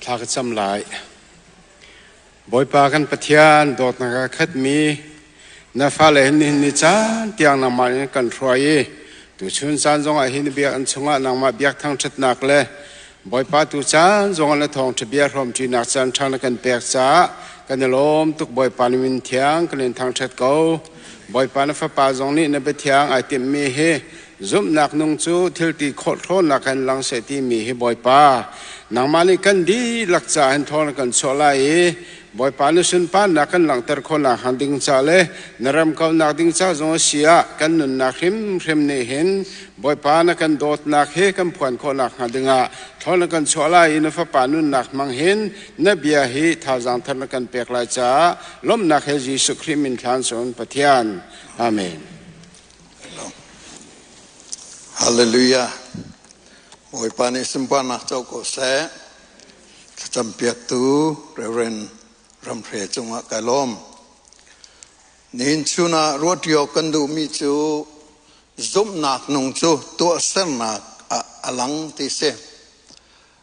Thla ka cam lai. Bawipa kan Pathian dawtnak a khatmi na fale hin nihin ni caan tiang nangmah in kan hruai i tuchun caan zongah hi na biakinn chungah nangmah biak thangṭhatnak le Bawipa tu caan zongah na thawngṭha bia hrawmṭinak caan ṭha na kan pek caah kan i lawm tuk. Bawipa na min thiang kan in thangṭhat ko. Bawipa, na Fapa zong nih na biathiang ai timhmi hi zumhnak nung cu thilti khawh hrawnnak in lang seh timi hi, Bawipa, nangmah nih kan dihlak caah hin thawl na kan chuah lai i Bawipa, na sunparnak kan langhter khawhnak hnga ding ca le na ram kaunak ding ca zong a si ah kan nunnak hrimhrim nih hin, Bawipa, na kan dawtnak hi kan phuan khawhnak hnga dingah thawl na kan chuah lai i na Fapa nunnak hmang hin na bia hi thazaang thar na kan pek lai caah lawmhnak he Jesuh Khrih min thlan sun Pathian. Amen. Hallelujah. Bawipa nih sunparnak co ko seh. Thlacam piaktu Reverend Ramhre cungah ka lawm. Nihin chun ah ruatio kan duhmi cu zumhnak nung cu tuahsernak ah a lang ti si.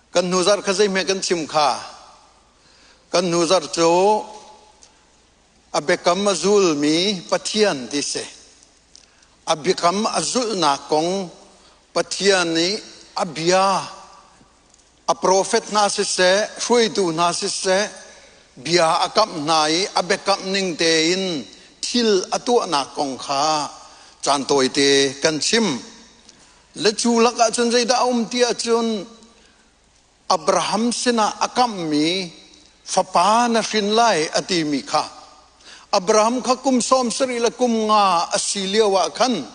Kan hnu zarh kha zeihme kan chim kha? Kan hnu zarh cu a biakam a zulmi Pathian ti si. A biakam a zulhnak kong Pathian nih a bia a profet hna siseh, hruaitu hna siseh, bia a kamh hna i a biakamh ning tein thil a tuahnak kong kha caan tawite kan chim. Le cu lakah cun zeidah a um ti ahcun Abraham sinah a kamhmi fapa na hrin lai a timi kha Abraham kha kum 70 le kum nga a si lio ah khan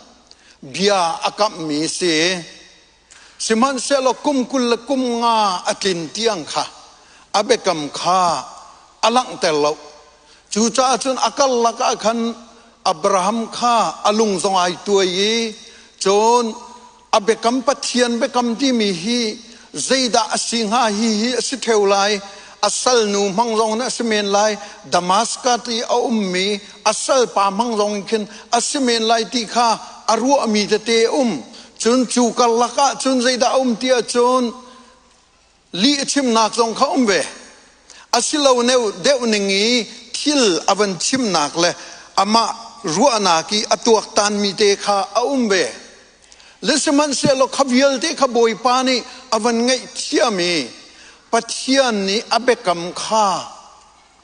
bia a kamhmi si. Sihmanhsehlaw kum 20 le kum nga a tlin tiang kha a biakam kha a langhter lo. Cucaah cun a karlak ah khan Abraham kha a lung zong ai tuai i cun a biakam, Pathian biakam timi hi zeidah a si hnga, hi hi a si ṭheo lai, a salnu hmang zong in a si men lai, Damascus i a ummi a salpa hmang zong in khin a si men lai ti kha a ruahmi tete a um. Cun cu karlak ah cun zeidah a um ti ahcun lih a chimnak zong kha um ve. Asilo deuh ning i thil a van chimnak le amah ruahnak i a tuaktanmi te kha a um ve. Le sihmanhsehlaw kha vialte kha Bawipa nih a van ngaihthiam i Pathian nih a biakam kha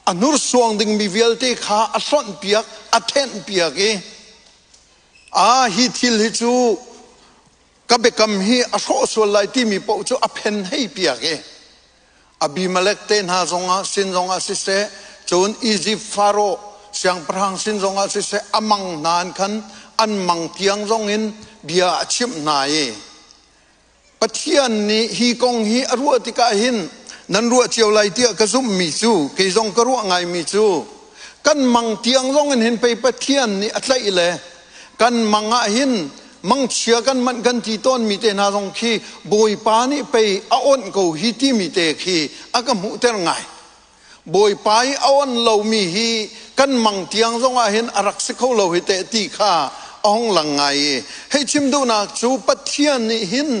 a hnursuang dingmi vialte kha a hlonhpiak, a thenhpiak i a hi thil hi cu ka biakam hi a hrawh sual lai timi paoh cu a phen hei piak i Abimelech te hna zongah sin zongah siseh, cun Izipt Faro siangpahrang sin zongah siseh, a mang hna in khan an mang tiang zongin bia a chimh hna i Pathian nih hi kong hi a ruah tikah hin nan ruah cio lai tiah ka zumhmi cu, kei zong ka ruah ngaimi cu, kan mang tiang zong in hin pei Pathian nih a tlaih le kan mang ah hin mangchia kan manh kan ti tawnmi te hna zong khi Bawipa nih pei a onh ko hi timi te khi a ka hmuhter ngai. Bawipa i a onh lomi hi kan mang tiang zongah hin a rak si kho lo hi teh ti kha a hung lang ngai i hei chim duhnak cu Pathian nih hin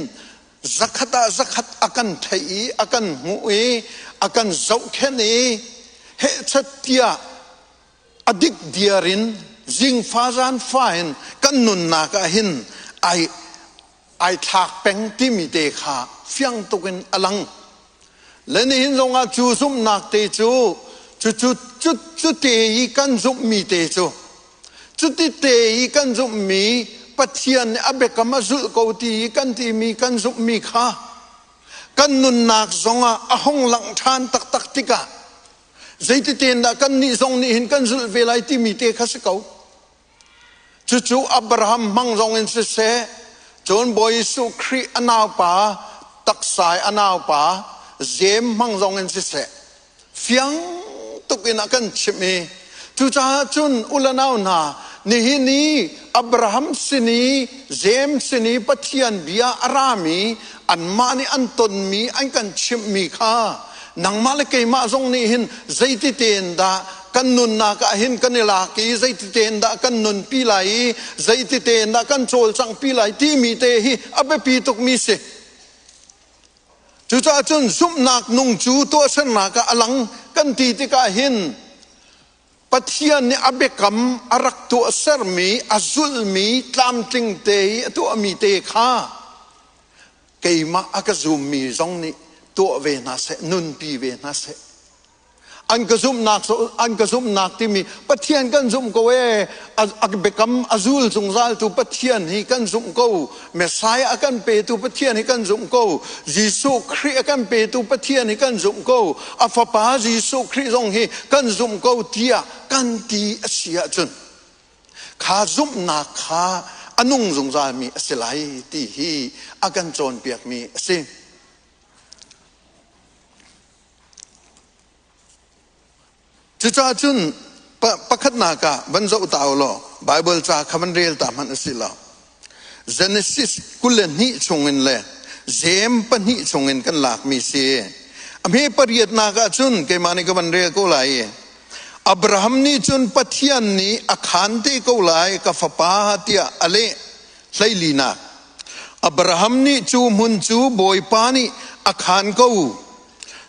zakhat ah zakhat a kan theih i a kan hmuh i a kan zohkhenh i hehchat tiah a dik diar in zingfa zan fa in kan nunnak ah hin ai ai thlak peng timi te kha fiang tuk in a lang. Le nihin zongah cu zumhnak te cu cu cu cu cu te i kan zumhmi te cu cuti te i kan zumhmi, Pathian nih a biakam a zulh ko ti i kan timi kan zumhmi kha kan nunnak zongah a hung langh ṭhan taktak tikah zeititein dah kannih zong nih hin kan zulh ve lai timi te kha si ko. Cucu Abraham hmang zong in siseh, cun Bawi Jesuh Khrih a naupa, taksai a naupa Jeim hmang zong in siseh, fiang tuk in a kan chimh i cucaah cun u le nau hna, nihin i Abraham sin i Jeim sin i Pathian bia a rami anmah nih an tonmi an kan chimhmi kha nangmah le keimah zong nih hin zeiti tein dah kan nunnak ah hin kan i lak i zeiti tein dah kan nunpi lai i zeiti tein dah kan cawlcanghpi lai timi te hi a biapi tukmi si. Cucaah cun zumhnak nung cu tuahsernak ah a lang kan ti tikah hin Pathian nih a biakam a rak tuahsermi, a zulhmi, tlamtling te i a tuahmi te kha keimah a ka zummi zong nih tuah ve hna seh, nunpi ve hna seh. An ka zumhnak an ka zumhnak timi Pathian kan zumh ko ee a biakam a zul zungzal tu Pathian hi kan zumh ko Messiah a kan petu Pathian hi kan zumh ko Jesuh Khrih a kan petu Pathian hi kan zumh ko a fapa Jesuh Khrih zong hi kan zumh ko tiah kan ti a si ahcun kha zumhnak kha a nung zungzalmi a si lai ti hi a kan cawnpiakmi a si. Cucaah cun pakhatnak ah van zoh ta u law Baibal ca kha van rel ta hmanh a si lo. Genesis 22 chungin le Jeim pahnih chungin kan lakmi si. A hme pariatnak ah cun keimah nih ka van rel ko lai i Abraham nih cun Pathian nih a khaan te ko lai ka fapa tiah a leh hleilinak. Abraham nih cu hmun cu Bawipa nih a khaan ko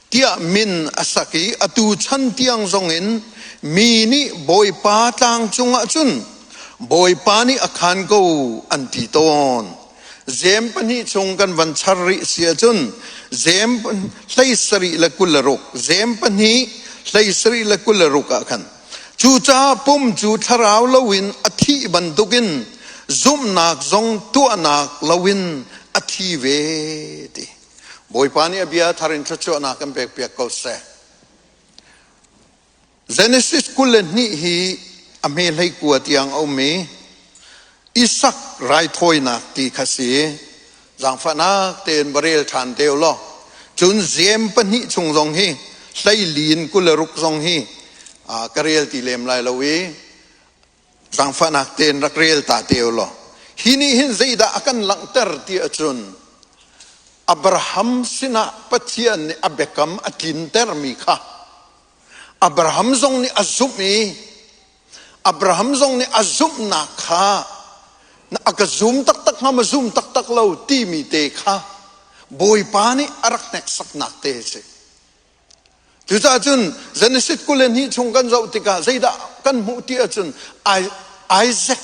tiah min a sak i atu chan tiang zongin mi nih Bawipa tlang cungah cun Bawipa nih a khaan ko an ti tawn. Jem pahnih chung kan van char rih si ahcun Jem 27 26 Jem pahnih 27 le 26 ah khan cucaah pum cu thlarau loin a thih bantukin zumhnak zong tuahnak loin a thi ve ti. Bawipa nih a bia thar in thluachuahnak kan pekpiak ko seh. Genesis 22 hi a hme hlei kua tiang a um i Isak raithawinak ti kha si. Zaangfahnak tein va rel ṭhan te u law. Cun Jeim pahnih chung zong hi hleili in 26 zong hi ka rel ti lem lai lo i Zaangfahnak tein rak rel ta te u law hi nih hin zeidah a kan langhter ti ahcun Abraham sinah Pathian nih a biakam a tlintermi kha Abraham zong nih a zumh i Abraham zong nih a zumhnak kha a ka zum taktak hnga ma zum taktak lo timi te kha Bawipa nih a rak hneksaknak te a si. Cucaah cun Genesis 22 chung kan zoh tikah zeidah kan hmuh ti ahcun Isaac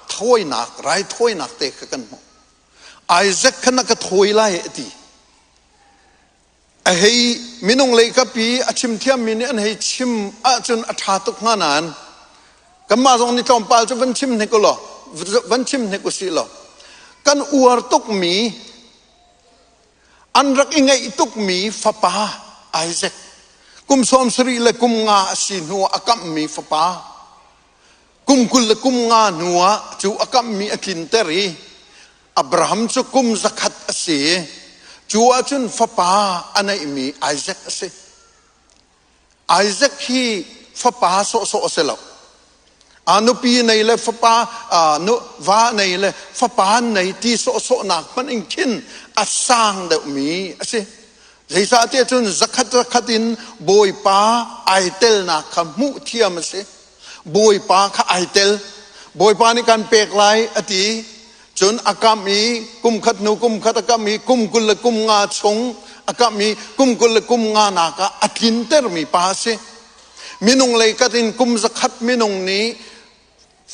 thawinak, raithawinak te kha kan hmuh. Isaac kha na ka thawi lai a ti. A hei minung lei kapi a chim thiammi nih an hei chim ahcun a ṭha tuk hnga nain kanmah zong nih tlawmpal cu van chim hnik u law van chim hnik u sih law kan uar tukmi An rak i ngeih tukmi fapa Isaac kum 70 le kum nga a si hnu ah a kamhmi fapa kum 20 le kum nga hnu ah cu a kamhmi a tlinter i Abraham cu kum 100 a si i cu ahcun fapa a neihmi Isaac a si. Isaac hi fapa sawhsawh a si lo. A nupi nei le fapa nu va nei le fapa nei ti sawhsawhnak hmanh in khin a sang deuhmi a si. Zeicahtiah cun zakhat zakhat in Bawipa ai telnak kha hmuh thiam a si. Bawipa kha ai tel. Bawipa nih kan pek lai a ti. Cun a kamh i kum khat hnu kum khat a kamh i kum 20 le kum nga chung a kamh i kum 20 le kum nga nak ah a tlintermi pa a si. Minung lei kat in kum 100 minung nih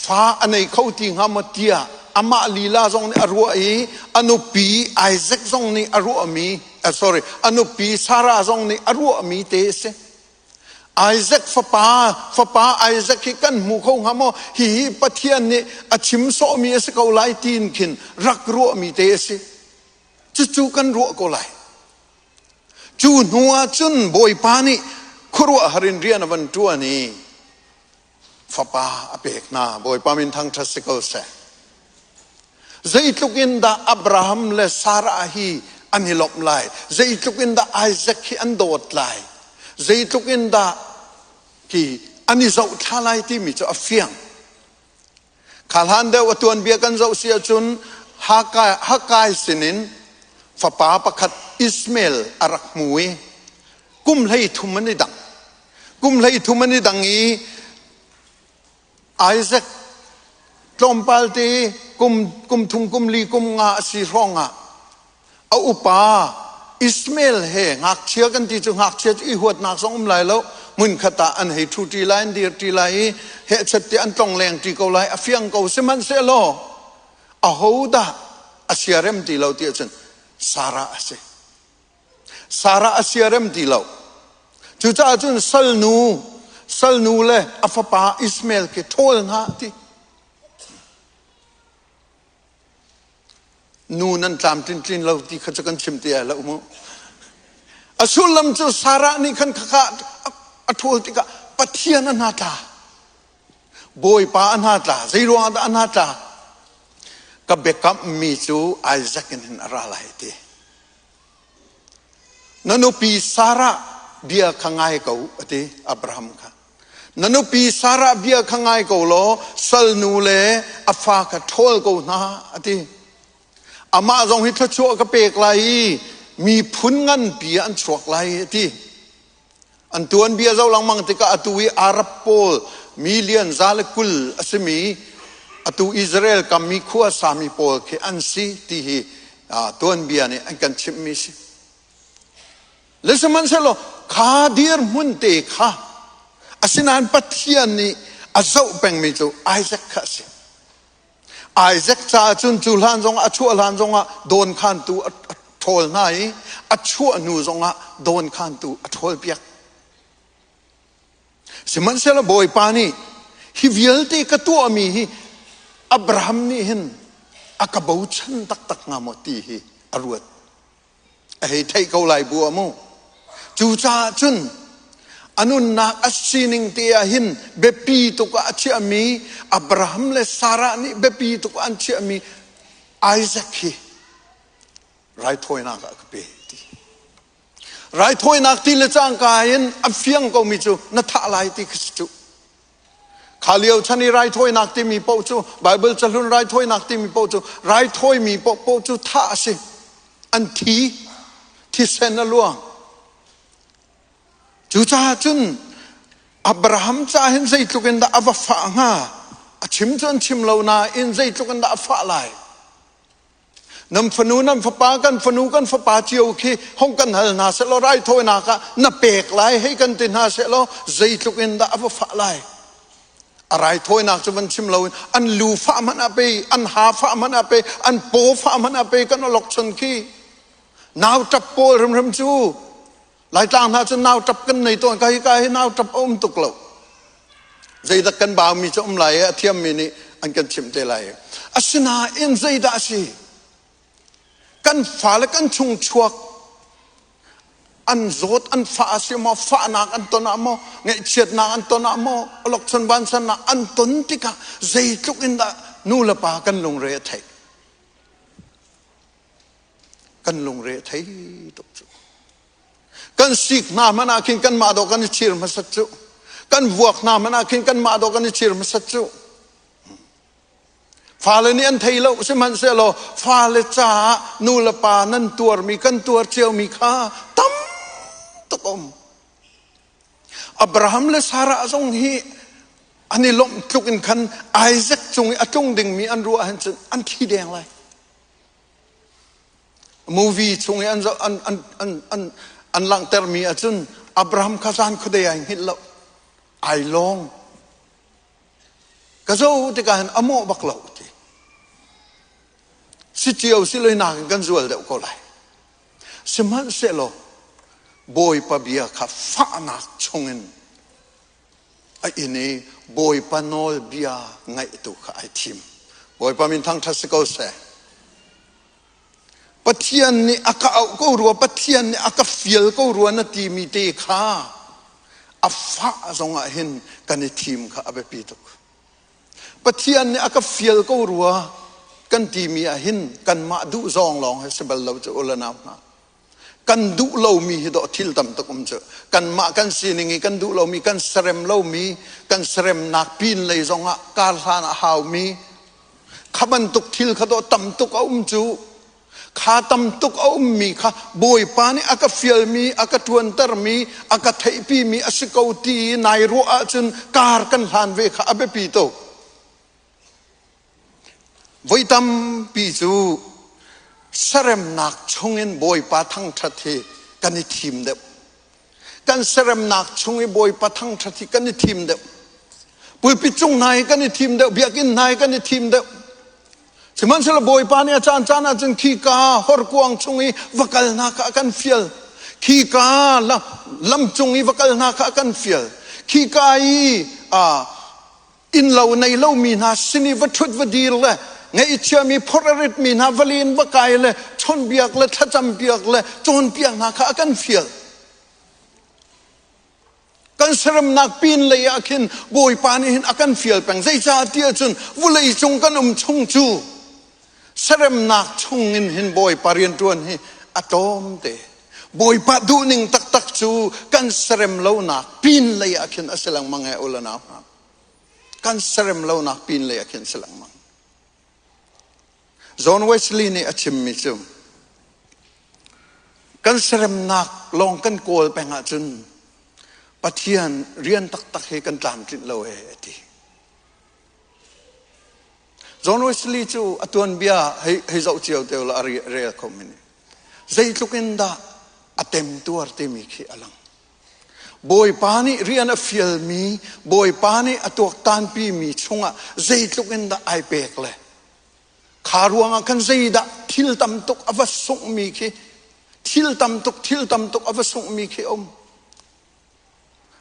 fa a nei kho ti hnga maw tiah amah lila zong nih a ruah i a nupi Isaac zong nih a ruahmi sorry a nupi Sarah zong nih a ruahmi te a si. Isaac fapa fapa Isaac hi kan hmu kho hnga maw hihi Pathian nih a chim sawhmi a si ko lai tiin khin rak ruahmi te a si cucu kan ruah ko lai cu hnu ah cun Bawipa nih khuaruahhar in rian a van ṭuan i fapa a pek hna Bawipa min thangṭhat si ko seh Zeitluk in dah Abraham le Sarah hi an i lawmh lai? Zeitluk in dah Isaac hi an dawt lai? Zeitluk in dah hi an i zohthla lai timi cu a fiang. Kha hlan deuh a tuanbia kan zoh si ahcun Hakai sinin fapa pakhat Ishmael a rak hmu i kum 33 an i dang. Kum 33 an i dang i Isaac tlawmpal te kum kum thum kum li kum nga a si hrawng ah a upa Ismael he ngakchia kan ti cu ngakchia cu i huatnak zong um lai lo. Hmunkhat ah an hei ṭhu ṭi lai, an dir ṭi lai i hehchet ti an tlong leng ṭi ko lai. A fiang ko. Sihmanhsehlaw ahodah a siarem ti lo ti ahcun Sarah a si. Sarah a siarem ti lo. Cucaah cun salnu, salnu le a fapa Ismael khi ṭhawl hna a ti. Nu nan tlamtlin tlin lo ti kha cu kan chim ti ai lo mu. A sullam cu Sarah nih khan khakha a ṭhawl tikah Pathian a hna tla. Bawipa a hna tla. Zei ruangah dah a hna tla? Ka biakammi cu Isaac in hin a ra lai ti. Na nupi Sarah bia kha ngai ko a ti Abraham kha. Na nupi Sarah bia kha ngai ko law salnu le a fa kha ṭhawl ko hna a ti. Amah zong hi thluachuah ka pek lai i miphun nganpi ah an chuak lai a ti. An tuanbia zoh lengmang tikah atu i Arab pawl million 120 a simi atu Israel kam i khua sami pawl khi an si ti hi tuanbia nih an kan chimhmi si. Le sihmanhsehlaw kha dirhmun te kha asinain Pathian nih a zoh pengmi cu Isaac kha a si. Isaac caah cun cu hlan zongah a chuah hlan zongah dawnkhantu a ṭhawl hna i a chuah hnu zongah dawnkhantu a ṭhawlpiak. Sihmanhsehlaw Bawipa nih hi vialte ka tuahmi hi Abraham nih hin a ka bochan taktak hnga maw ti hi a ruat. A hei theih ko lai bu ah mu. Cucaah cun a nunnak a sining te ah hin biapi tuk ah a chiahmi Abraham le Sarah nih biapi tuk ah an chiahmi Isaac hi raithawinak ah ka pe ti. Raithawinak ti le cangka in a fiang komi cu na thah lai ti kha si cu. Kha lio chan i raithawinak timi paoh cu Baibal cahlun raithawinak timi paoh cu raithawimi paohpaoh cu thah a si. An thi, thisen a luang. Cucaah cun Abraham ca hin zeitluk in dah a va fah hnga? A chim cu an chim lo nain zeitluk in dah a fah lai? Nan fanu nan fapa kan fanu kan fapa cio khi hong kan hal hna sehlaw raithawinak ah na pek lai hei kan ti hna sehlaw zeitluk in dah a va fah lai. A raithawinak cu van chim loin an lu fah hmanh ah pei an ha fah hmanh ah pei an paw fah hmanh ah pei kan awlok chon khi nau ṭap pawl hrimhrim cu Laitlang hna cu nau ṭap kan nei tawn ka hi ka hi nau ṭap a um tuk lo. Zeidah kan baumi cu um lai i a thiammi nih an kan chimh te lai. Asinain zeidah a si? Kan fale kan chung chuak an zawt an fah a si maw fahnak an ton ah maw ngaihchiatnak an ton ah maw awlokchon vansannak an ton tikah zeitluk in dah nu le pa kan lungre a theih kan lungre a thei tuk cu kan sik hna hmanh ah khin kanmah dawh kan i chir hmasat cu kan vuak hna hmanh ah khin kanmah dawh kan i chir hmasat cu fale nih an thei lo sihmanhsehlaw fale caah nu le pa nan tuarmi kan tuar ciomi kha tam tuk um Abraham le Sarah zong hi an i lawmh tluk in khan Isaac cung i a tlung dingmi an ruah ahhin cun an thi deng lai Movie chung i an an an an an an langhtermi ahcun Abraham kha zan khuadei ai hngilh lo. Ai lawng. Ka zo tikah hin a mawh bak lo ti. Si cio si loi nakin kan zual deuh ko lai. Sihmanhsehlaw Bawipa bia kha fahnak chungin a inn i Bawipa nawlbia ngaih tu kha ai thim. Bawipa min thangṭhat si ko seh. Pathian nih a ka auh ko rua, Pathian nih a ka fial ko rua na timi te kha a fah zongah hin kan i thim kha a biapi tuk. Pathian nih a ka fial ko rua kan timi ah hin kanmah duh zawng lawng hi si bal lo cu u le nau hna. Kan duh lomi hi dawh thil tam tuk um cu. Kanmah kan sining i kan duh lomi, kan serem lomi, kan seremnak pin lei zongah kar hlan a haumi, kha bantuk thil kha dawh tam tuk a um cu. Kha tam tuk a ummi kha Bawipa nih a ka fialmi, a ka ṭuantermi, a ka theihpimi a si ko ti nai ruah ahcun kar kan hlan ve kha a biapi tuk. Voi tampi cu. Seremnak chungin Bawipa thangṭhat hi kan i thim deuh. Kan seremnak chung i Bawipa thangṭhat hi kan i thim deuh. Pulpit cung hna hi kan i thim deuh, biakinn hna hi kan i thim deuh. Sihmanhsehlaw Bawipa nih a caan caan ah cun khika horkuang chung i va kal hna kha a kan fial. Khika lam cung i va kal hna kha a kan fial. Khika i innlo nei lomi hna sin i va ṭhut va dir le ngaihchiami phorh a ritmi hna va len va kai le chawnhbiak le thlacampiak le cawnpiak hna kha a kan fial. Kan seremnak pin lei ah khin Bawipa nih hin a kan fial peng. Zeicah tiah cun vulei cung kan um chung cu seremnak chung in hin Bawipa rianṭuan hi a tlawm te. Bawipa duhning taktak cu kan serem lonak pin lei ah khin a si lengmang he u le nau hna. Kan serem lonak pin lei ah khin a si lengmang. John Wesley nih a chimmi cu kan seremnak lawng kan kawl peng ahcun Pathian rian taktak hi kan tlamtlinh lo ee a ti. John Wesley cu a tuanbia hei zoh cio te la a rel kho mi nih zeitluk in dah a temtuar timi khi a lang. Bawipa nih rian a fialmi, Bawipa nih a tuaktanpimi chungah zeitluk in dah ai pek le kha ruangah khan zeidah thil tam tuk a va sunghmi khi thil tam tuk thil tam tuk a va sunghmi khi a um.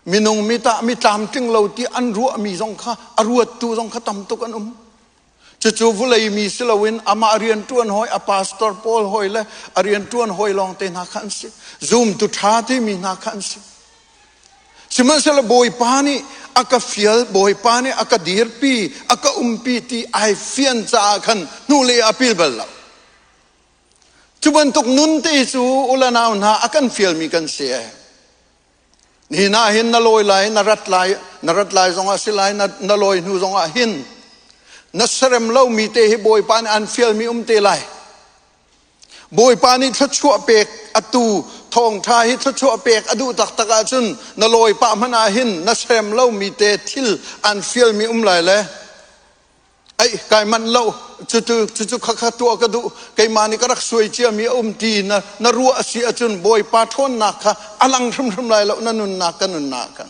Minung mi tah mi tlamtling lo ti an ruahmi zong kha a ruattu zong kha tam tuk an um. Cucu vulei mi si loin amah rianṭuan hawi a pastor pawl hawi le a rianṭuan hawi lawng te hna kha an si. Zumtu ṭha timi hna kha an si. Sihmanhsehlaw Bawipa nih a ka fial, Bawipa nih a ka dirpi, a ka umpi ti ai fian caah khan hnulei a pil bal lo. Cu bantuk nun te cu ulanau hna a kan fialmi kan si ee. Nihin ah hin na lawi lai, na rat lai, na rat lai zongah si lai, na, na lawi hnu zongah hin na serem lomi te hi Bawipa nih an fialmi um te lai. Bawipa nih thluachuah pek atu thawngṭha hi thluachuah pek a duh taktak ahcun na lawi pah hmanh ah hin na serem lomi te thil an fialmi um lai le Ai kai manh lo cucu cucu khakha tuah ka duh keimah nih ka rak suai ciami a um ti na na ruah a si ahcun Bawipa ṭhawnnak kha a lang hrimhrim lai lo na nunnak ka nunnak kha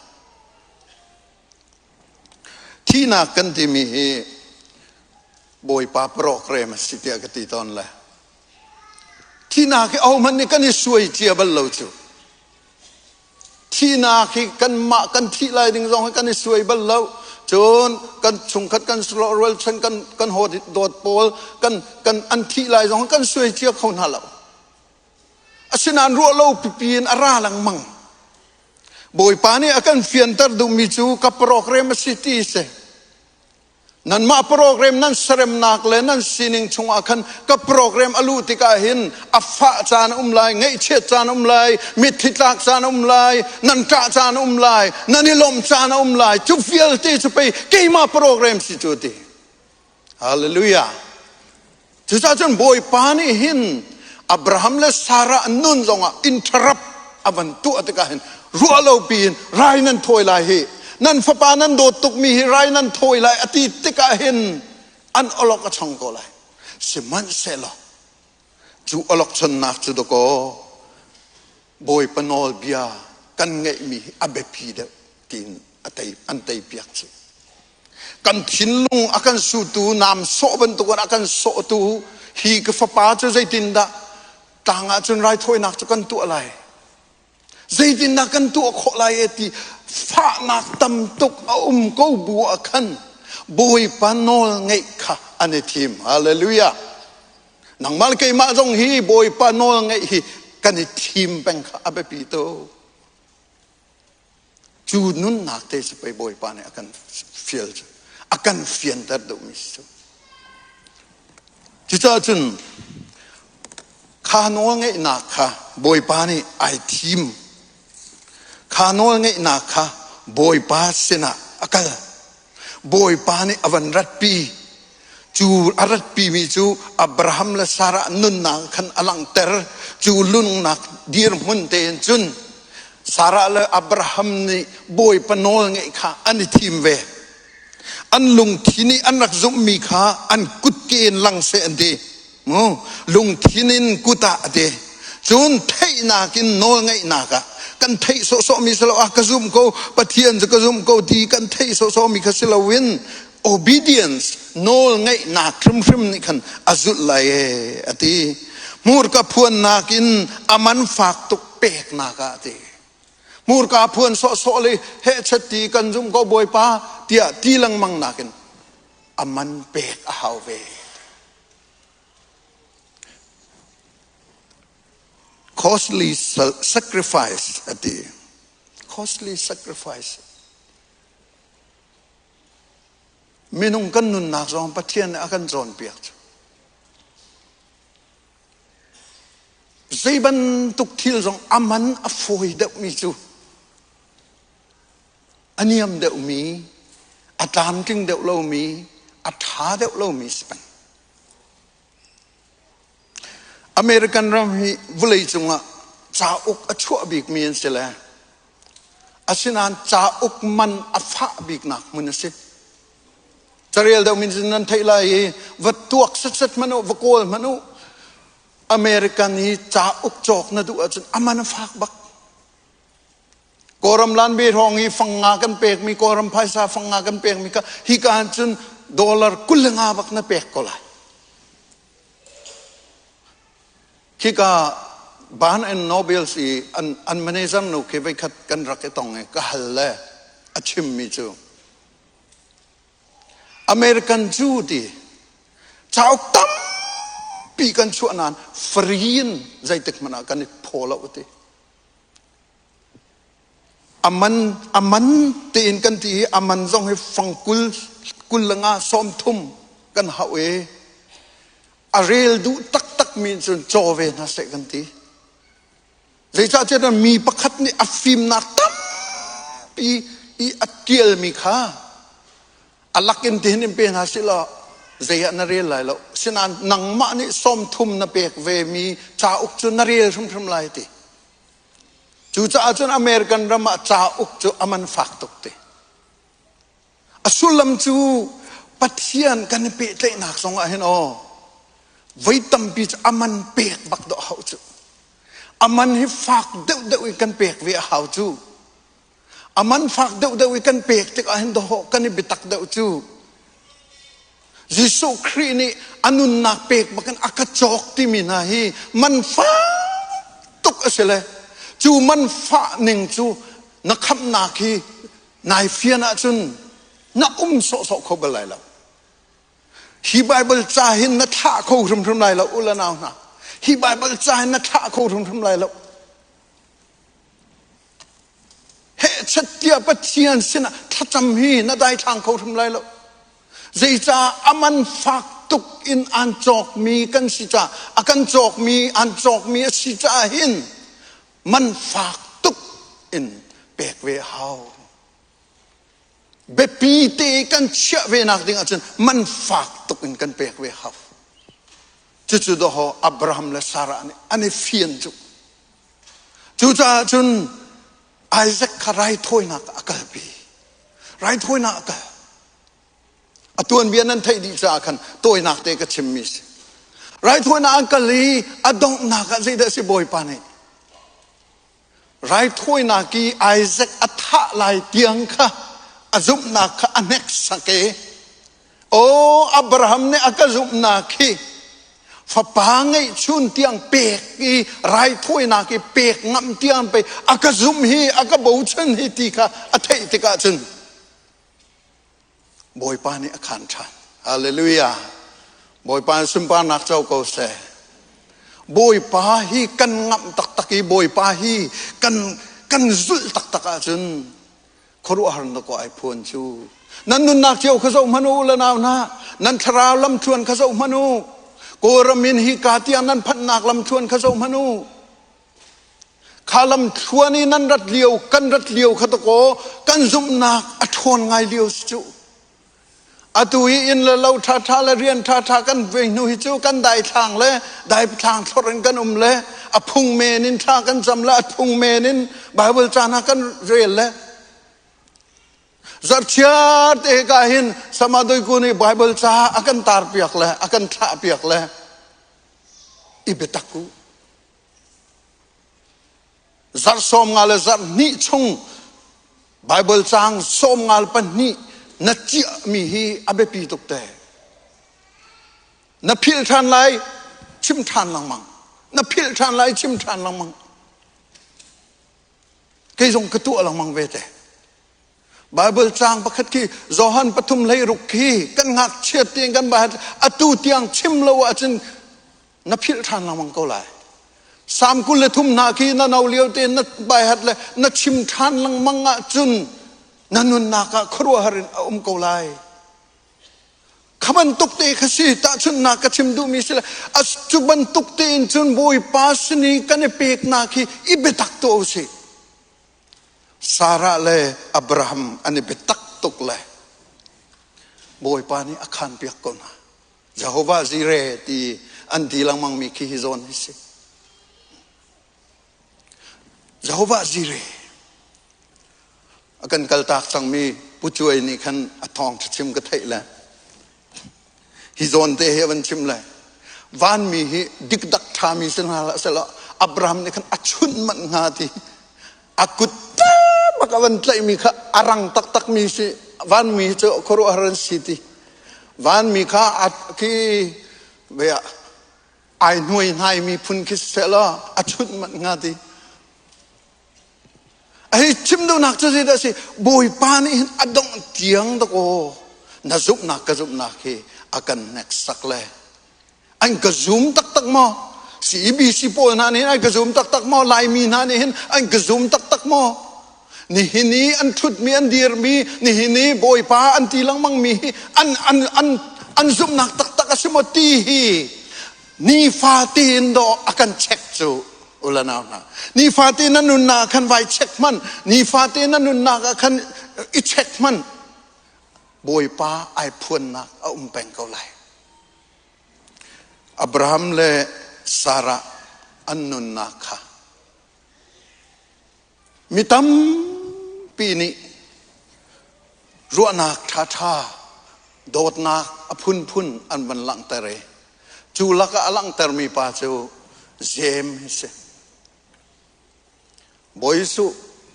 thihnak kan timi hi Bawipa program a si tiah ka ti tawn le thihnak hi ahohmanh nih kan i suai cia bal lo cu Thihnak hi kanmah kan thih lai ding zong hi kan i suai bal lo. Cun kan chungkhat kan rualchan kan kan haw dawt pawl kan kan an thih lai zong kan suai cia kho hna lo. Asinain ruah lo pipi in a ra lengmang. Bawipa nih a kan fianter duhmi cu ka program a si ti si. Nanmah program nan seremnak le nan sining chungah khan ka program a luh tikah hin a fah caan a um lai, ngaihchiat caan a um lai, mitthli tlak caan a um lai, nan ṭah caan a um lai, nan i lawmh caan a um lai. Cu vialte cu pei keimah program si cu ti. Hallelujah. Cucaah cun Bawipa nih hin Abraham le Sarah an nun zongah interrupt a van tuah tikah hin ruah lo piin rai nan thawi lai hi nan fapa nan dawt tukmi hi rai nan thawi lai a ti tikah hin an olok a chong ko lai. Sihmanhsehlaw cu olok chonnak cu dakaw Bawipa nawlbia kan ngeihmi hi a biapi deuh tiin a tei an teipiak cu. Kan thinlung a kan sutu naam sawh bantukin a kan sawhtu hi ka fapa cu zeitindah tlang ah cun raithawinak cu kan tuah lai zeitindah kan tuah khawh lai e ti fahnak tam tuk a um ko bu ah khan Bawipa nawl ngeih kha an i thim hallelujah nangmah le keimah zong hi Bawipa nawl ngeih hi kan i thim peng kha a biapi tuk Cu nunnak te cu pei Bawipa nih a kan fial cu a kan fianter duhmi si cu. Cucaah cun kha nawl ngeihnak kha Bawipa nih ai thim. Kha nawl ngeihnak kha Bawipa sinah a kal. Bawipa nih a van ratpi. Cu a ratpimi cu Abraham le Sarah nunnak khan a langhter. Cu lunnak dirhmun tein cun Sarah le Abraham nih Bawipa nawl ngeih kha an i thim ve. An lungthin i an rak zumhmi kha an kutke in lang seh an ti. Mu lungthin in kut ah a ti. Cun theihnak in nawlngeihnak ah kan theih sawhsawhmi si lo ah ka zum ko Pathian cu ka zum ko ti kan theih sawhsawhmi kha si loin obedience nawlngeihnak hrimhrim nih khan a zulh lai e a ti. Hmurka phuannak in a man fak tuk peknak ah a ti. Hmurka phuan sawhsawh le hehchet ti kan zum ko Bawipa tiah ti lengmang nakin a man pek a hau ve. Costly sacrifice a ti. Costly sacrifice. Minung kan nunnak zong Pathian nih a kan cawnpiak cu. Zei bantuk thil zong a man a fawi deuhmi cu a niam deuhmi, a tlamtling deuh lomi, a ṭha deuh lomi si peng. American ram hi vawleicung ah cauk a chuah bikmi an si le asinain cauk man a fah biknak hmun a si. Carel deuh min nan theih lai i va tuak setset hmanh u, va kawl hmanh u. American hi cauk cawk na duh ahcun a man a fak bak. Kawlram lanbi hrawng i fang nga kan pekmi Kawlram phaisa fang nga kan pekmi kha hika ah cun dollar 25 bak na pek ko lai. Khika Barnes and Nobles i an, an manager nu khi voikhat kan rak i tong i ka hal le a chimmi cu American cu ti cauk tampi kan chuah nain free in zeitik hmanh ah kan i phaw lo ti. A man, a man tein kan ti i a man zong hi fang 20, 25, 30 kan hauh i a rel duh taktakmi cun caw ve hna seh kan ti. Zeicahtiah mi pakhat nih a fimnak tampi i a tialmi kha a lak in tihin in pe hna sih law zei ah na rel lai lo. Sinain nangmah nih 30 na pek vemi cauk cu na rel hrimhrim lai ti. Cucaah cun American ram ah cauk cu a man fak tuk ti. A sullam cu Pathian kan i pehtlaihnak zong ah hin aw voi tampi cu a man pek bak dawh hau cu. A man hi fak deuhdeuh in kan pek ve a hau cu. A man fak deuhdeuh i kan pek tikah hin dawh kan i biatak deuh cu. Jesuh Khrih nih a nunnak pek bakin a ka cawk timi hna hi man fak tuk a si le cu man fah ning cu na khamhnak hi nai fian ahcun na um sawhsawh kho bal lai lo. Hi Bible ca hin na thlah kho hrimhrim lai lo u le nau hna. Hi Bible ca hin na thlah kho hrimhrim lai lo. Hehchet tiah Pathian sinah thlacam hi na daithlang kho hrim lai lo. Zeicah a man fak tuk in an cawkmi kan si caah a kan cawkmi an cawkmi a si caah hin man fak tuk in pek ve a hau. Biapi te kan chiah ve nak ding ahcun man fak tuk in kan pek ve hau. Cucu dawhaw Abraham le Sarah nih an i fian cu. Cucaah cun Isaac kha raithawinak a kalpi. Raithawinak a kal. A tuanbia nan theih dih caah khan tawinak te ka chimmi si. Raithawinak an kal i a donghnak ah zeidah a si Bawipa nih? Raithawinak i Isaac a thah lai tiang kha a zumhnak kha a hneksak i Aw Abraham nih a ka zumhnak hi fapa ngeihchun tiang pek i raithawinak i pek ngam tiang pei a ka zumh hi a ka bochan hi ti kha a theih tikah cun Bawipa nih a khan ṭhan. Hallelujah. Bawipa sunparnak co ko seh. Bawipa hi kan ngamh taktak i Bawipa hi kan kan zulh taktak ahcun khuaruahhar na ko ai phuan cu nan nunnak cio kha zoh hmanh u le nau hna nan thlarau lamthluan kha zoh hmanh u kawlram in hi ka tiang nan phanhnak lamthluan kha zoh hmanh u kha lamthluan i nan rat lio kan rat lio kha takaw kan zumhnak a ṭhawn ngai lio si cu Atu i inn le lo ṭhaṭha le rian ṭhaṭha kan ve hnu hi cu kan daithlang le daithlang thlor in kan um le a phung men in thla kan cam le a phung men in Bible ca hna kan rel le zarhchiar te ka hin samadoi ku nih Bible ca a kan tar piak le a kan thlah piak le. I biatak u. Zarh 50 le zarh hnih chung Bible caang 52 na ciahmi hi a biapi tuk te. Na philh ṭhan lai, chim ṭhan lengmang. Na philh ṭhan lai, chim ṭhan lengmang. Kei zong ka tuah lengmang ve te. Bible caang pakhat khi Johan 3:16 khi kan ngakchiat tein kan bah atu tiang chim lo ahcun na philh ṭhan lengmang ko lai. Salm 23 hna khi na no lio tein na baihat le na chim ṭhan lengmang ahcun na nunnak ah khuaruahhar in a um ko lai. Kha bantuk te kha si tahchunhnak ka chim duhmi si le cu bantuk tein cun Bawipa sin i kan i peknak hi i biatak tuah u sih. Sarah le Abraham an i biatak tuk le Bawipa nih a khanpiak ko hna. Jehovah Jireh ti an ti lengmangmi khi hi zawn hi si. Jehovah Jireh a kan kaltak cangmi Pu Cuai nih khan a thawng chim ka theih le hi zawn te hi a van chim le vanmi hi dikdak ṭhami si hna hlah selaw Abraham nih khan a chunh manh hnga ti a kut bak a van tlaihmi kha a rang taktakmi si vanmi cu khuaruahhar an si ti vanmi kha a khi ve ah ai hnuai hnaimi phun khi selaw a chunh manh hnga ti Hei chim duhnak cu zeidah a si? Bawipa nih hin a dongh tiang dakaw na zumhnak ka zumhnak hi a kan hneksak le an ka zum taktak maw? CBC pawl hna nih hin an ka zum taktak maw? Laimi hna nih hin an ka zum taktak maw? Nihin i an ṭhutmi an dirmi nihin i Bawipa an ti lengmangmi hi an an an an zumhnak taktak a si maw ti hi nifa tein dawh a kan check cu ula nau hna nifate na nunnak khan vai check hman nifate na nunnak ah khan i check hman bawipa ai phuannak a um peng ko lai Abraham le Sarah an nunnak kha mi tampi nih ruahnak ṭhaṭha dawtnak a phunphun an van langhter i cu lakah a langhtermi pa cu Jeim hi si. Bawi Jesuh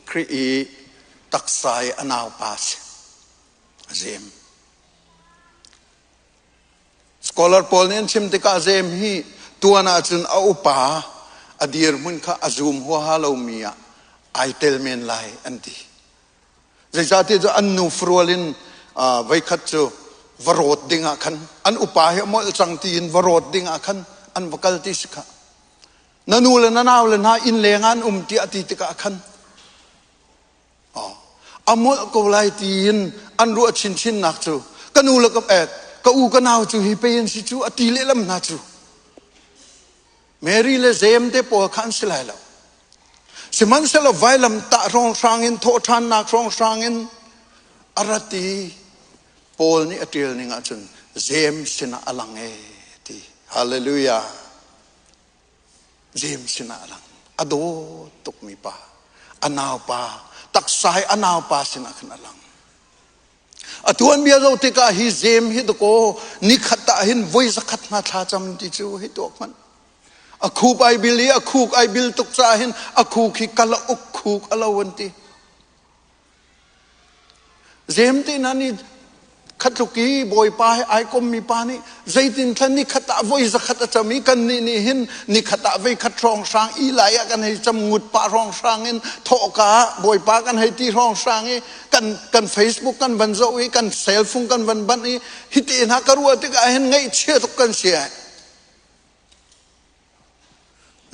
Khrih i taksa i a naupa si. Jeim. Scholar pawl nih an chim tikah Jeim hi tuan ahcun a upa a dirhmun kha a zum huaha lomi ah ai tel men lai an ti. Zeicahtiah cu an nu farual in voikhat cu va rawt ding ah khan an upa hi a molh cang tiin va rawt ding ah khan an va kal ti si kha. Na nu le na nau le hna inn leng ah an um tiah ti tikah khan a molh ko lai tiin an ruah chinchin nak cu ka nu le ka ka u ka nau cu hi pei an si cu a ti lehlam hna cu Mary le Jeim te pawl kha an si lai lo. Sihmanhsehlaw vailam tah hrawnghrang in thawhṭhannak hrawnghrang in a rat i Paul nih a ṭial ning ahcun Jeim sinah a lang e ti. Hallelujah. Jeim sinah a lang. A dawt tukmi pa, a naupa, taksa hi a naupa sinah khan a lang. A tuanbia zoh tikah hi Jeim hi dakaw nikhat ah hin voi zakhat hna thla cam ti cu hei tuak hmanh. A khuk ai bil i a khuk ai bil tuk caah hin a khuk hi kala uk khuk a lo an ti. Jeim te hna nih khatluk i Bawipa he ai kommi pa nih zeitin thlan nikhat ah voi zakhat a cam i kannih nih hin nikhat ah voi khat hrawnghrang i lai ah kan hei cam ngut pah hrawnghrang in thawhka ah Bawipa kan hei ti hrawnghrang i kan kan Facebook kan van zoh i kan cell phone kan van banh i hiti hna ka ruah tikah hin ngaihchia tuk kan si ai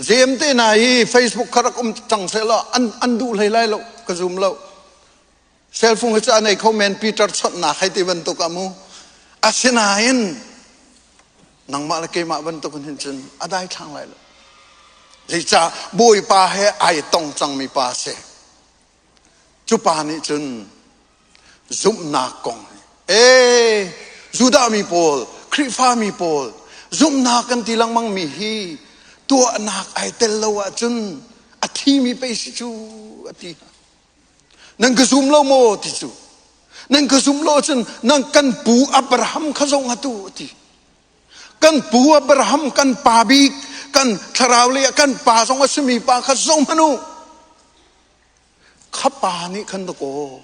Zem te na hi Facebook kha rak um cang seh law an an duh hlei lai lo ka zum lo cell phone hi cu a nei kho men Peter chawnhnak hei ti bantuk ah mu asinain nangmah le keimah bantuk in hin cun a dai thlang lai lo zeicah bawipa he ai tong cangmi pa si Cu pa nih cun zumhnak kong ee Judah mi pawl, Khrihfa mi pawl zumhnak kan ti lengmang mi hi tuahnak ai tel lo ahcun a thimi pei si cu a ti hna. Nan ka zum lo maw ti cu. Nan ka zum lo ahcun nan kan pu Abraham kha zong atu a ti. Kan pu Abraham kan pa bik, Kan thlarau lei ah kan pa zong a simi pa kha zohhmanh u. Kha pa nih khan dakaw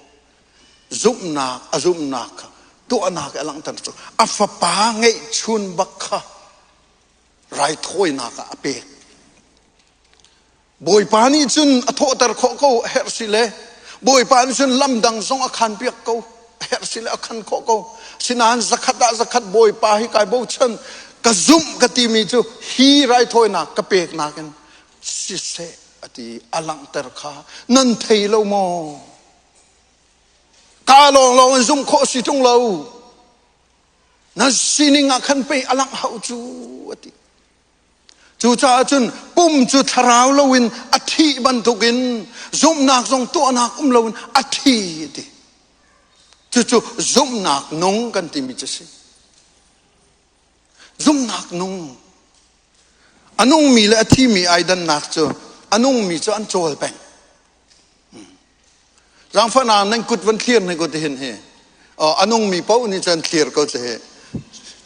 zumhnak a zumhnak kha tuahnak a langhter cu a fapa ngeihchun bak kha raithawinak ah a pek. Bawipa nih cun a thawhter khawh ko a herh si le Bawipa nih cun lam dang zong a khan piak ko a herh si le a khan khawh ko. Sinain zakhat ah zakhat Bawipa hi kai bochan ka zumh ka timi cu hi raithawinak ka pek nakin siseh a ti a langhter kha nan thei lo maw? Ka lawnglawng in zumh khawh si ṭung lo. Na sining ah khan pei a langh hau cu a ti. Cucaah cun pum cu thlarau loin a thih bantukin zumhnak zong tuahnak um loin a thi a ti. Cucu zumhnak nung kan timi cu si. Zumhnak nung. A nungmi le a thimi ai dannak cu a nungmi cu an cawl peng. Zaangfahnak nan kut van thlir ne ko ti hin hi. A nungmi paoh nih cun thlir ko cu hi.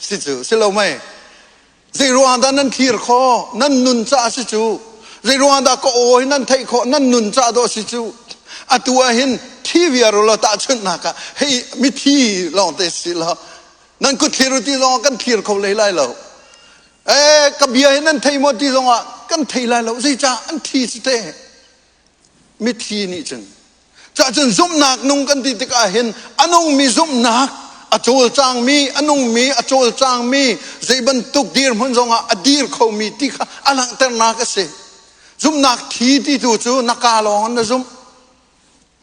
Si cu si lo mei. Zei ruang dah nan thlir kho? Nan nun caah si cu. Zei ruang dah ka aw hi nan theih khawh? Nan nun caah dawh si cu. Atu ah hin thi viar u law tahchunhnak ah hei mithi lawng te si law nan kut thlir u ti zong kan thlir kho lei lai lo. Eh ka bia hi nan thei maw ti zong ah kan thei lai lo. Zeicah an thi si te. Mithi nih cun cahcun zumhnak nung kan ti tikah hin a nungmi zumhnak a cawlcangmi a nungmi a cawlcangmi zei bantuk dirhmun zongah a dir khomi ti kha a langhternak a si. Zumhnak thi ti tu cu na kaa lawng in na zumh.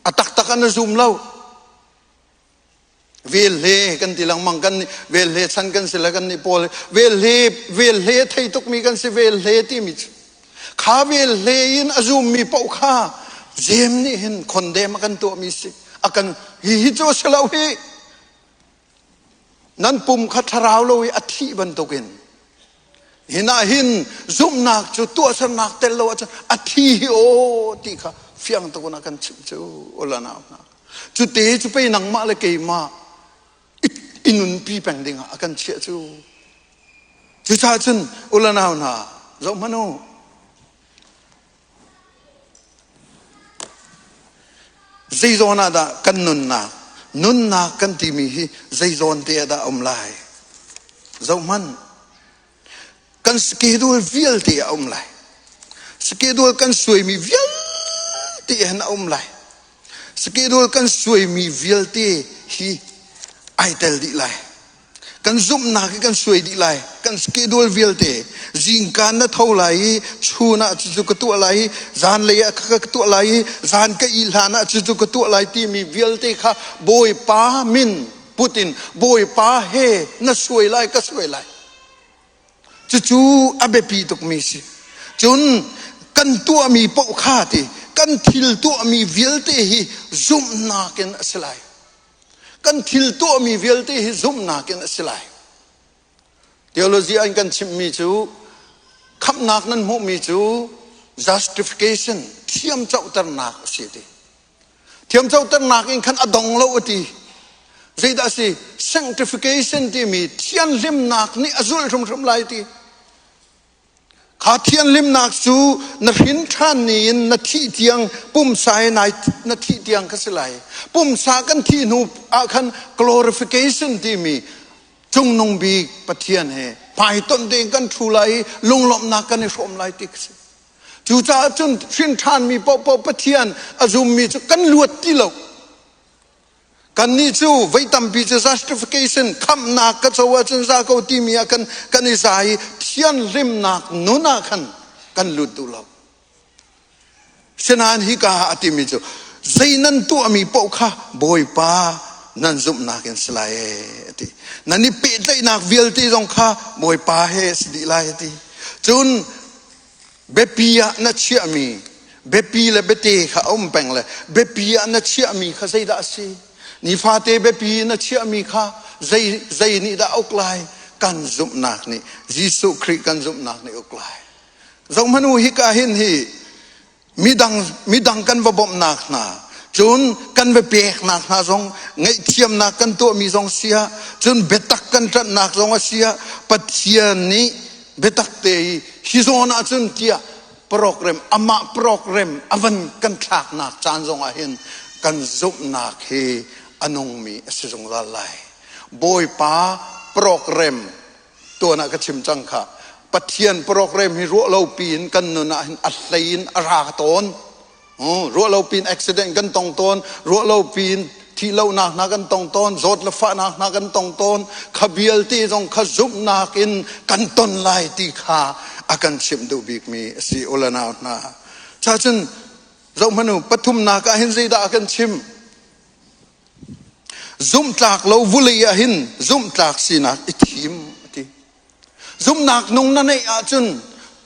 A taktak in na zum lo. Velhle kan ti lengmang kan velhle chan kan si le kan nih pawl velhle velhle thei tukmi kan si velhle timi cu kha velhle in a zummi paoh kha jem nih hin khondem a kan tuahmi si a kan hi hi cu a si lo hi nan pum kha thlarau lo i a thih bantukin hin ah hin zumhnak cu tuahsernak tel lo ahcun a thi hi aw ti kha fiang tuk in a kan chimh cu ulanau hna Cu te cu pei nangmah le keimah i nunpi peng dingah a kan chiah cu. Cucaah cun ulanau hna zoh hmanh u. Zei zawn ah dah kan nunnak nunnak kan timi hi zei zawn te ah dah um lai? Zoh hmanh. Kan schedule vialte a um lai. Schedule kan suaimi vialte hin a um lai. Schedule kan suaimi vialte hi ai tel dih lai. Kan zumhnak hi kan suai dih lai. Kan schedule vialte zingka na tho lai i chun ah cucu ka tuah lai i zanlei ah ka tuah lai i zan ka ih hlan ah cucu ka tuah lai timi vialte kha Bawipa min put in Bawipa he na suai lai ka suai lai. Cucu a biapi tukmi si. Cun kan tuahmi paoh kha ti kan thil tuahmi vialte hi zumhnak in a si lai. Kan thil tuahmi vialte hi zumhnak in a si lai. Theology an kan chimhmi cu khamhnak nan hmuhmi cu justification thiamcoternak a si ti. Thiamcoternak in khan a dong lo a ti. Zeidah a si? Sanctification timi thianhlimnak nih a zulh hrimhrim lai ti. Kha thianhlimnak cu na hrin ṭhan ni in na thih tiang pumsa he nai na thih tiang kha si lai. Pumsa kan thih hnu ah khan glorification timi cungnung bik Pathian he hmaitonh tein kan ṭhu lai i lunglawmhnak kan i hrawm lai ti kha si. Cucaah cun hrin ṭhanmi paohpaoh Pathian a zummi cu kan luat ti lo. Kannih cu voi tampi cu justification khamhnak ka co ahcun za ko timi ah kan kan i za i thianhlimnak nun ah khan kan lut duh lo. Sinain hika ah a timi cu zei nan tuahmi paoh kha Bawipa nan zumhnak in si lai ee a ti. Nan i pehtlaihnak vialte zong kha Bawipa he si dih lai a ti. Cun biapi ah na chiahmi biapi le biate kha a um peng le biapi ah na chiahmi kha zeidah a si nifate biapi na chiahmi kha zei zei nih dah uk lai kan zumhnak nih Jesuh Khrih kan zumhnak nih uk lai zohhmanh u hika hin hi midang midang kan va bawmhnak hna cun kan va peknak hna zong ngaihthiamnak kan tuahmi zong sia cun biatak kan ṭanhnak zong a sia Pathian nih. Biatak te i hi zawn ahcun tiah program amah program a van kan thlaknak caan zong ah hin kan zumhnak hi a nungmi a si zungzal lai. Bawipa program tuan ah ka chim cang kha. Pathian program hi ruah lo piin kan nun ah hin a hlei in a ra tawn. Ruah lo piin accident kan tong tawn, ruah lo piin thihlohnak hna kan tong tawn, zawt le fahnak hna kan tong tawn. Kha vialte zong kha zumhnak in kan ton lai ti kha a kan chimh duh bikmi a si u le nau hna. Cacun zohhmanh u, pathumnak ah hin zeidah a kan chim? Zumhtlak lo vulei ah hin zumhtlak sinak i thim a ti. Zumhnak nung na neih ahcun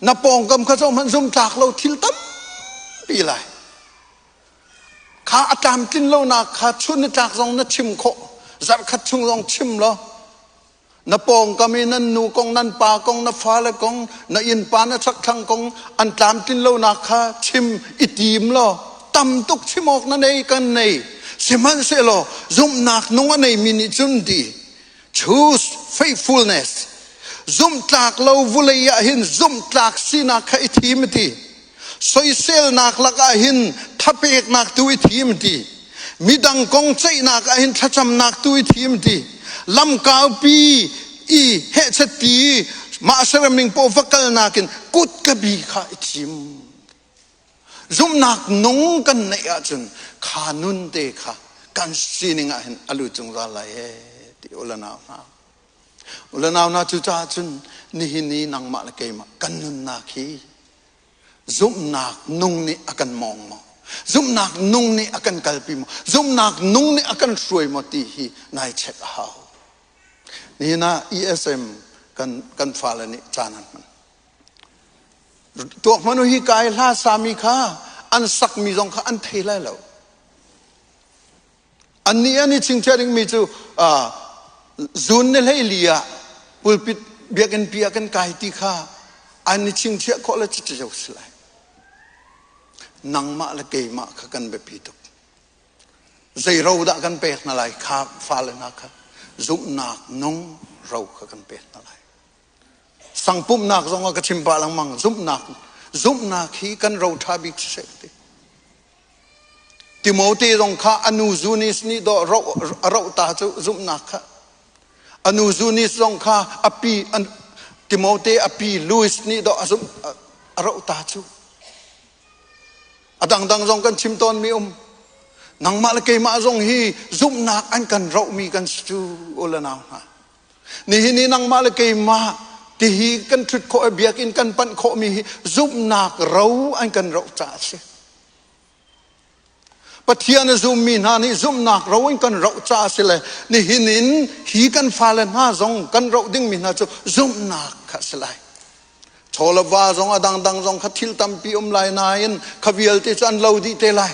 na pawngkam kha zohhmanh zumhtlak lo thil tampi lai. Kha a tlamtlin lonak kha chun nitlak zong na chim khawh, zarhkhat chung zong chim law na pawngkam i nan nu kong, nan pa kong, na fale kong, na innpa na chakthlang kong an tlamtlin lonak kha chim i tim law tam tuk chim awk na nei kan nei. Sihmanhsehlaw zumhnak nung a neimi nih cun ti choose faithfulness zumhtlak lo vulei ah hin zumhtlak sinak kha i thim ti soiselnak lakah hin thapeknak tu i thim ti midang kong ceihnak ah hin thlacamnak tu i thim ti lamkaupi i hehchet ti mah seremning paw va kalnak in kut ka bi kha i thim zumhnak nung kan neih ahcun kha nun te kha kan sining ah hin a lut zungzal lai e ti ulanau hna Ulenau hna, cucaah cun nihin i nangmah le keimah kan nunnak hi zumhnak nung nih a kan mawng maw? Zumhnak nung nih a kan kalpi maw? Zumhnak nung nih a kan hruai maw ti hi nai check a hau. Nihin ah ESM kan, kan fale nih caan an hman. Tuak hmanh u hi kai hla sami kha an sakmi zong kha an thei lai lo. Annih an i chingchiah dingmi cu zun ni hleili ah pulpit biakinn pi ah kan kai ti kha an i chingchiah khawh le cucu si lai. Nangmah le keimah kha kan biapi tuk. Zei ro dah kan pek hna lai kha fale hna kha zumhnak nung ro kha kan pek hna lai. Sangpumhnak zong ah ka chim pah lengmang zumhnak zumhnak hi kan ro ṭha bik siseh ti. Timote zong kha a nu Zunis nih dawh a roh ta cu zumhnak kha. A nu Zunis zong kha a pi Timote a pi Louis nih dawh a zumh a roh ta cu. A dangdang zong kan chim tawnmi um. Nangmah le keimah zong hi zumhnak an kan rohmi kan si cu u le nau hna. Nihin i nangmah le keimah tihi kan ṭhut khawh i biakinn kan panh khawhmi hi zumhnak ro an kan roh caah a si. Pathian a zummi hna nih zumhnak ro in kan roh caah a si le nihin in hi kan fale hna zong kan roh dingmi hna cu zumhnak kha a si lai. Chaw le va zong a dangdang zong kha thil tampi um lai nain kha vialte cu an lo dih te lai.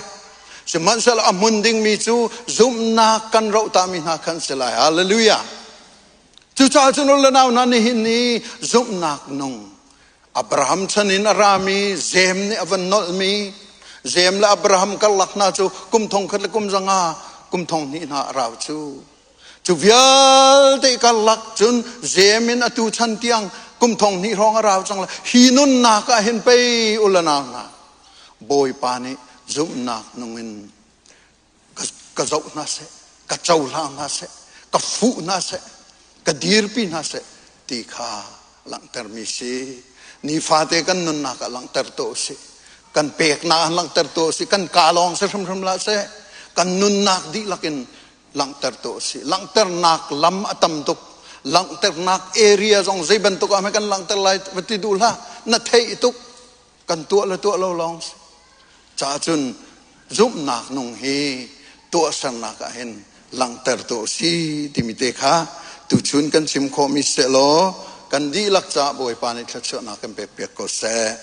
Sihmanhsehlaw a hmun dingmi cu zumhnak kan roh tami hna khan si lai. Hallelujah. Cucaah cun u le nau hna nihin ni zumhnak nung Abraham chan in a rami Zem nih a van nolhmi Zem le Abraham karlak hna cu kum thong khat le kum zanga kum thong hnih hna a rau cu. Cu vialte karlak cun Zem in atu chan tiang kum thong hnih hrawng a rau cang lai. Hi nunnak ah hin pei u le nau hna Bawipa nih zumhnak nung in ka zoh hna seh, ka cohlang hna seh, ka fuh hna seh, ka dirpi hna seh ti kha langhtermi si. Nifate kan nunnak ah langhter to si. Kan peknak ah langhter to si. Kan ka lawng si hrimhrim la seh. Kan nunnak dihlak in langhter to si. Langhternak lam a tam tuk. Langhternak area zong zei bantuk ah kan langhter lai va ti duh hlah. Na theih tuk. Kan tuah le tuah lo lawng si. Caah cun zumhnak nung hi tuahsernak ah hin langhter tu a si timi te kha tuchun kan chim khawhmi seh law kan dihlak caah Bawipa nih thluachuahnak kan pek piak ko seh.